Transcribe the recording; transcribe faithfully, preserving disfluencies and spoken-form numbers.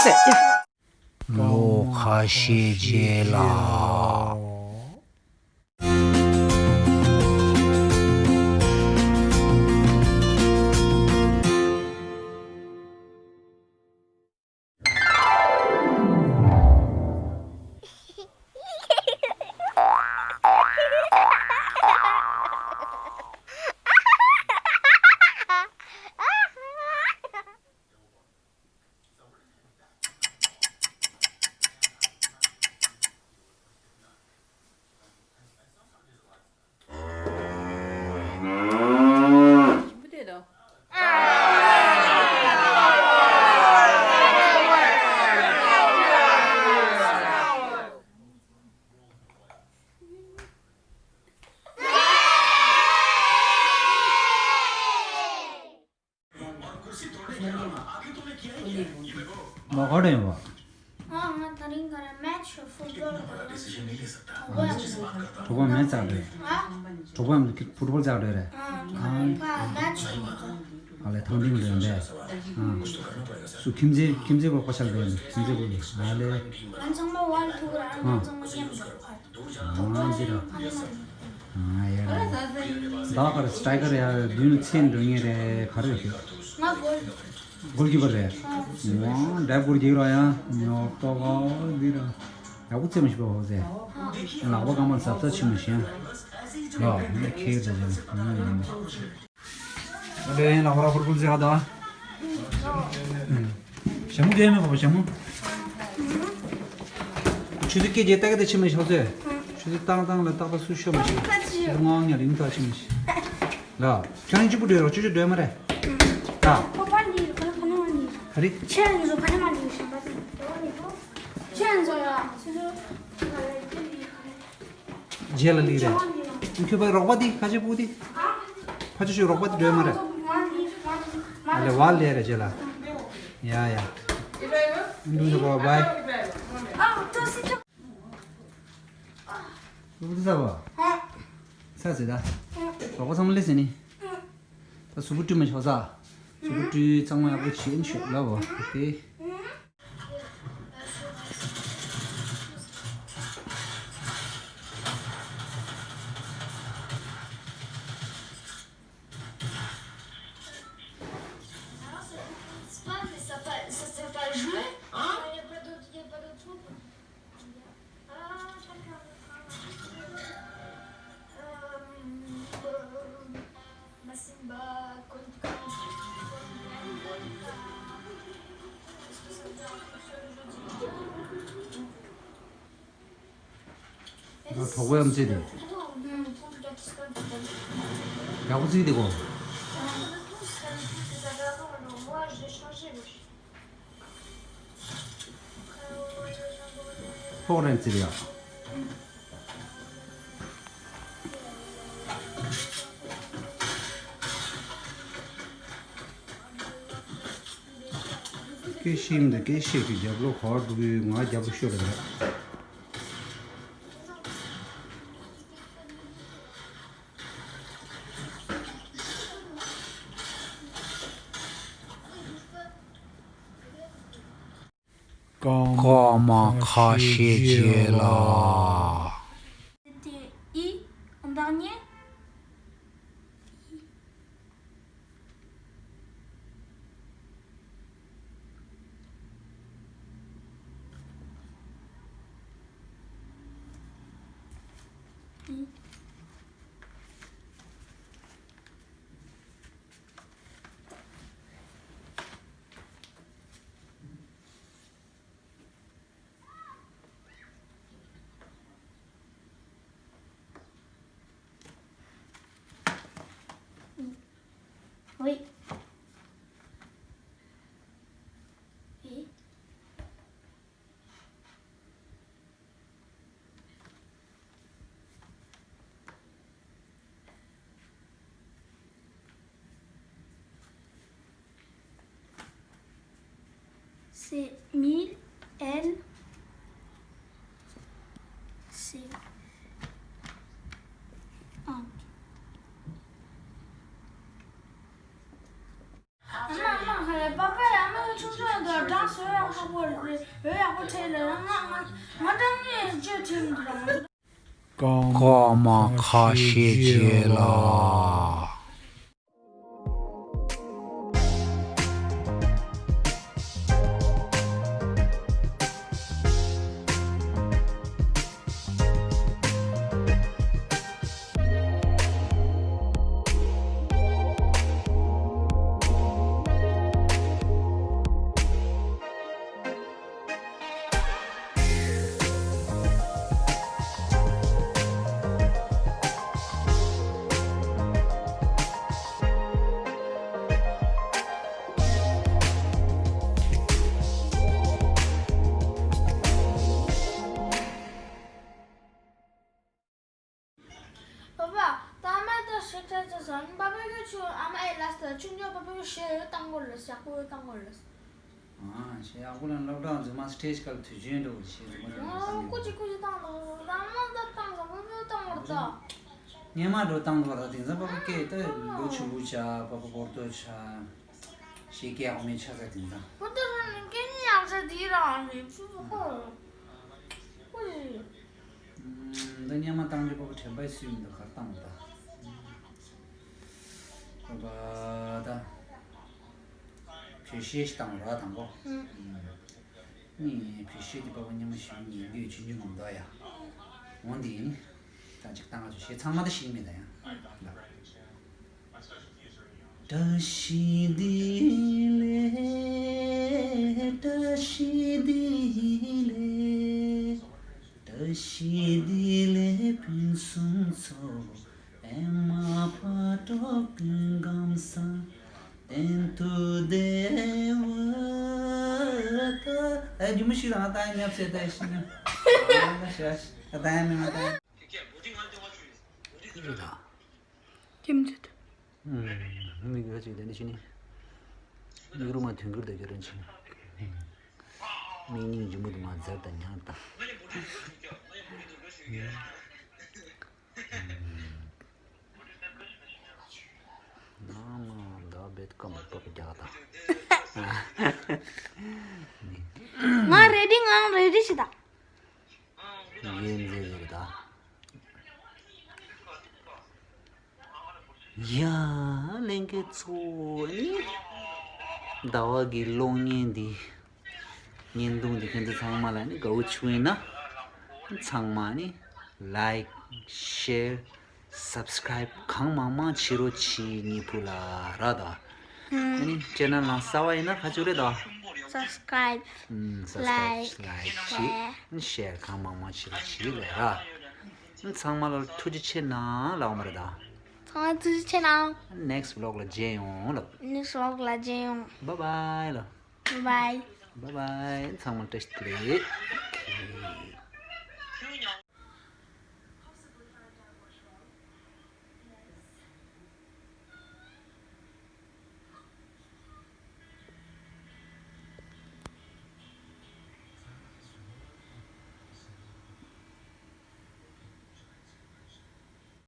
ལོ་ཁ་ཤས་རྗེས་ལ། མ་ག་རེ་ཡིན་པ། ཨ། ང་དེ་རིང་ག་རེ་མེ་ཆི་ཕུཊ་བོལ་ག་རེ་ཡིན། གྲོགས་པོ་མེ་བཙལ་འགྲོ། ཨ། གྲོགས་པོ་མེ་ཕུཊ་བོལ་བཙལ་འགྲོ་རེད། ཨ། ཨ། མེ་ཆི་ཕུཊ་བོལ། ཨ་ལས་ཐང་ཏིང་རེད་པས། ཨ། སུ་ཁྱིམ་མཚེས་ཁྱིམ་མཚེས་པོ་ཁོ་ཤར་རེད། ཁྱིམ་མཚེས་པོ་ཨ་ལས། ང་ཚང་མ་ཝལ་ཐུག་ར། ང་ཚང་མ་མཉམ་དུ་ཕར། ཨ་འདི་ར། ཨ་ཡ་ར། ད་གར་སི་ཊའི་ཀར་ཡ་བདུན་ཚེ་འགྲོ་ངེས་རེད། ག་རེ་ཞུ། ང་གོལ། གོལ་ཀི་པར་རེད། ཨ། ཝང་འདྲ་གོལ་ཀི་ར་ཡ་ཉོག་ཏོག་ག་འདི་ར། ཡག་པོ་རྩེད་མ་ཤེས་པ་ཧོ་ཟེ། ལག་པ་སྐམ་པ་གཟབ་གཟབ་བྱེད་མ་ཤེས། ལ་ནི་ཁེ་ད་ཅན། ཨ་ལས་ལག་པ་ར་ཕུར་ཕུར་ཟེ་ཧ་ད། ཞྭ་མོ་གས་མེད་པ་ཞྭ་མོ། ཆུ་ཚོད་སྐད་ཅིག་ལྟ་གི་ད་ཕྱི་མི་ཤོག་ཚོད། ཆུ་ཚོད་བཏང་བཏང་ལ་ཏག་ཏག་སུ་ཤོག་མི་ཤེས། ཆུ་ཚོད་ལྔ་ཉལ་ཡིན་ད་ཕྱི་མི་ཤེས། ལ། ཁྱོད་རང་གཅིག་པུ་སྡོད་རོགས། ཅོ་ཅོ་སྡོད་མ་རེད། ལ། ཁོ་ཕར་ལི་ཁོ་ཕ་ནང་ལི། ཧ་རི། ཁྱེད་རང་ཚོ་ཕ་ནང་ལི་ཞིང་པ་དེ། ཁྱེད་རང་ཚོ་ཡ། ཆུ་ཚོད། རྗེས་ལ་ལི་རེད། ཁྱོད་པའི་རོགས་པ་དེ་ཁ་ཆེ་པོ་དེ། ཕ་ཆུ་ཆུ་རོགས་པ་དེ་སྡོད་མ་རེད། ཨ་ལེ་ཝ་ལེ་རེད་རྗེས་ལ། ཡ་ཡ། འདུག་འདུག་གོ་བའི། སུ་བུ་ཏི་ས་བ། ས་ཟེ་ད། རོགས་པ་ཚང་མ་ལེ་ཟེ་ནི། ད་སུ་བུ་ཏི་མ་ཆོག་ས། སུ་བུ་ཏི་ཚང་མ་ཡག་པོ་བྱེད་ཆོག་ལ་བ། ཨོ་ཁེ། C'est pas, mais ça, pas, ça, ça va pas jouer, hein ? Il y a pas d'autre, il y a pas d'autre truc. Ah, d'accord, d'accord. Euh, euh, Masimba, Contra, Contra. Est-ce que ça me dit un truc, ça, le jeu du ང་གྲོགས་པོ་ཡང་བརྩིས་ཏེ། ཡག་པོ་བརྩིས་ཏེ་གོ། ཕོག་རན་བརྩིས་ཡག་སྐད་ཤེས་མི་འདུག་སྐད་ཤེས་ཀྱི་རྒྱབ་ལོགས་ག་པར་འདུག་ང་རྒྱབ་ལོགས་ཤོར་རེད། སྐར་མ་ཁ་ཤས་རྗེས་ལ། C'était i en dernier. Oui. Oui. C'est mille L. C'est un. ཨ་མ་ཨ་མ། ཧ་ལས་པ་ཀ་ཡ་ཨ་མ་གི་ཆུང་ཆུང་ཡོད་དོ། སྦྲང་ ཚོ་ཡག་ཧ་པོ་རེད། འོ་ཡག་པོ་ཁྲེལ་ལ་ཡང་ང་ང་ང་ཏང་ངེ་བརྗོད་ཁྲེལ་འདུག་རང་། སྐར་མ་ཁ་ཤས་རྗེས་ལ། པ་པ། ད་མ་ད་ཞིག་ཆ་ཆ་སོང་། པ་པ་གི་ཆུ་ཨ་མ་ཨེ་ལ་སྟ་ཆུ་ཉོ། པ་པ་གི་ཞེ་ཡོད་བཏང་གོ་ལ་ཞག་པོ་ཡོད་བཏང་གོ་ལ། ཨ་ཞེ་ཡག་པོ་ལ་སློབ་གྲྭ་རྫུན་མ་སི་ཊེ་ཇི་སྐབས་དུས་ཆེན་འགྲོ་གི་ཞེ་རྫུན་མ་རྫུན་མ་ཨ་བཏང་ཀུ་ཅི་ཀུ་ཅི་བཏང་ལ། ད་མ་ད་བཏང་ལ་པ་པ་བཏང་གོ་ལ་ད། སྙེ་མ་འགྲོ་བཏང་གོ་ལ། དེང་སང་པ་པ་སྐད་ད་ལོ་ཆུང་པོ་ཆགས། པ་པ་པོར་ཏོ་ཆགས། ཞེ་སྐད་ཡག་མེད་ཆགས་ས་དེང་སང་། པོར་ཏོ་ཆགས་ནི་སྐད་ནི་ཡག་ཆ་དེ་རང་རེད། ཕུ་ཕུ་ཧོ། ཀུ་ཅི། ད་སྙེ་མ་བཏང་རྒྱུ་པ་པ་དྲན་པ་སུས་མི་འདུག་གར་བཏང་བ་ད། པ་པ་ད། བོད་གཞས་ཤིག་བཏང་ར་དང་པོ། ནི་བོད་གཞས་དེ་པ་པ་སྙེ་མ་ཞིག་ཉན་རྒྱུ་ཆུང་ཆུང་གང་འདུག་ཡ། འོ་འདི་ཡིན། ད་ཅིག་བཏང་ང་ཚོ་གཞས་ཚང་མ་ད་ཤེས་མེད་ད་ཡ། བཀྲ་ཤིས་བདེ་ལེགས། བཀྲ་ཤིས་བདེ་ལེགས། བཀྲ་ཤིས་བདེ་ལེགས་ཕུན་སུམ་ཚོགས། པདྨ་བ་དྲུག་ཀུན་ཁམས་བཟང་། དོན་དུ་བདེ་བ་དང་། ཨེ་རྒྱུ་མི་ཤི་རང་ད་ཉབ་སེ་ད་ཤི་ན། ཨ་ཤ་ཤ་ད་ཡ་མི་ང་ད། ཁྱིམ་ཚེ། མིག་ཡོད་ཅིག་དེ་འདྲ་ཞིག་ནི། མིག་རུ་མ་དུས་འགྱུར་དང་རྒྱུ་རན་ཆེ། མིག་སྙིང་རྗེ་མོ་དུ་མ་འཛར་དང་ཉང་དང་། ནང་ལ་བེད་ཀམ་པག་རྒྱག་དང་། ང་རེ་ཌི། ང་རེ་ཌི་ཞིག་དང་། ངས་མཛེས་ཡོད་ད། ཡ། ལྷན་རྒྱས་ཚོ་ནི། ཟླ་བ་གི་གློག་བརྙན་འདི། བརྙན་ཐུང་འདི་ཁྱེད་ཚོ་ཚང་མ་ལ་ནི་དགའ་བོ་བྱུང་ཡིན་ན། ཚང་མ་ནི། ལའིཀ། ཤེར། སབ་སི་ཀ་རའིབ་གང་མང་མང་བྱེད་རོགས་བྱེད་ཉི་ཕུ་ལ་ར་ད། ཨ་ནི་ཅེ་ནལ་ནང་གསར་པ་ཡིན་ན་ག་ཅིག་རེད་ད། སབ་སི་ཀ་རའིབ། ཨུམ། སབ་སི་ཀ་རའིབ། ལའིཀ། ལའིཀ་བྱེད། ཤེར། ཨ་ནི་ཤེར་གང་མང་མང་བྱེད་རོགས་བྱེད་ལ་ར། ཨ་ནི་ཚང་མ་ལ་ཐུགས་རྗེ་ཆེ་གནང་ལབ་པ་རེད་ད། ཚང་མ་ཐུགས་རྗེ་ཆེ་གནང་། ནེག་སི་ཊི་བི་ལོག་ལ་མཇལ་ཡོང་ལབ། ནེག་སི་ཊི་བི་ལོག་ལ་མཇལ་ཡོང་། བཱའི་བཱའི་ལབ། བཱའི་བཱའི། བཱའི་བཱའི། ཚང་མ་བཀྲ་ཤིས་བདེ་ལེགས།